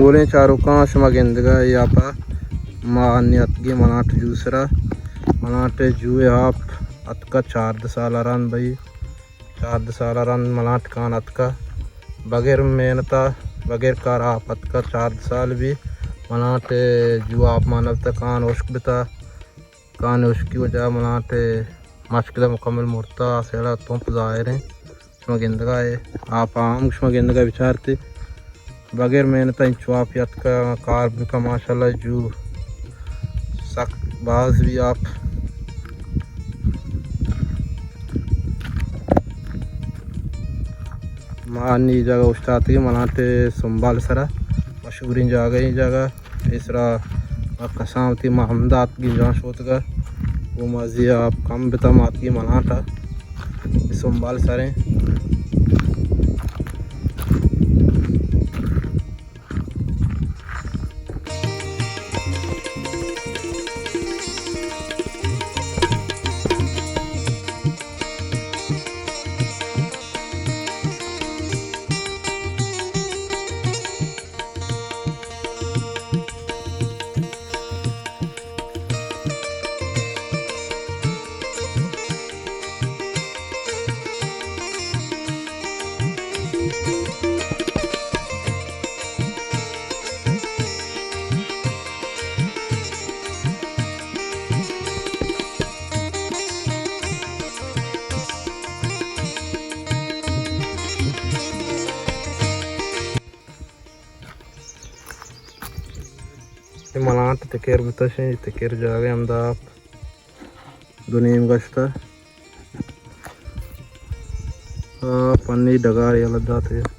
گلیں چاروکاں، شما گندگا اے آپا ما انی اتکگیں ملانٹ جو سرا۔ ملانٹ جو ءِ آپ اتکا چاردہ سال ءَ رند بئی، چاردہ سال ءَ رند ملانٹ کان اتکا بغیر محنتا، بغیر کار آپ اتکا چاردہ سال بی۔ ملانٹ جو آپ مان نبتا، کان ہشک بتا، کان ہشکی وجہ ملانٹ مشکل مکمل مرتا، آ سیڑا تمپ ظاہر ہیں۔ شما گندگا اے، آپ ہم شما گندگا بچارتے۔ بغیر محنت انچو آپ یاتکا کار بکا، ماشاءاللہ جو سک باز بی آپ۔ ما انی جاگہ اوشتاتگیں ملانٹ سنبال سرا، مشہوریں جاگہ، اے جاگہ۔ پیسرا کسان وتی ما ہمدا اتکگیں جان شوتگا۔ گوں مازی آپ کم بتا، ما اتکگیں ملانٹا سنبال سریں۔ اے ملانٹ تکیر بوتش، اے تکیر جاگہ ہمدا آپ دو نیم گشتہ۔ آ پنی ڈگار یلہ داتے۔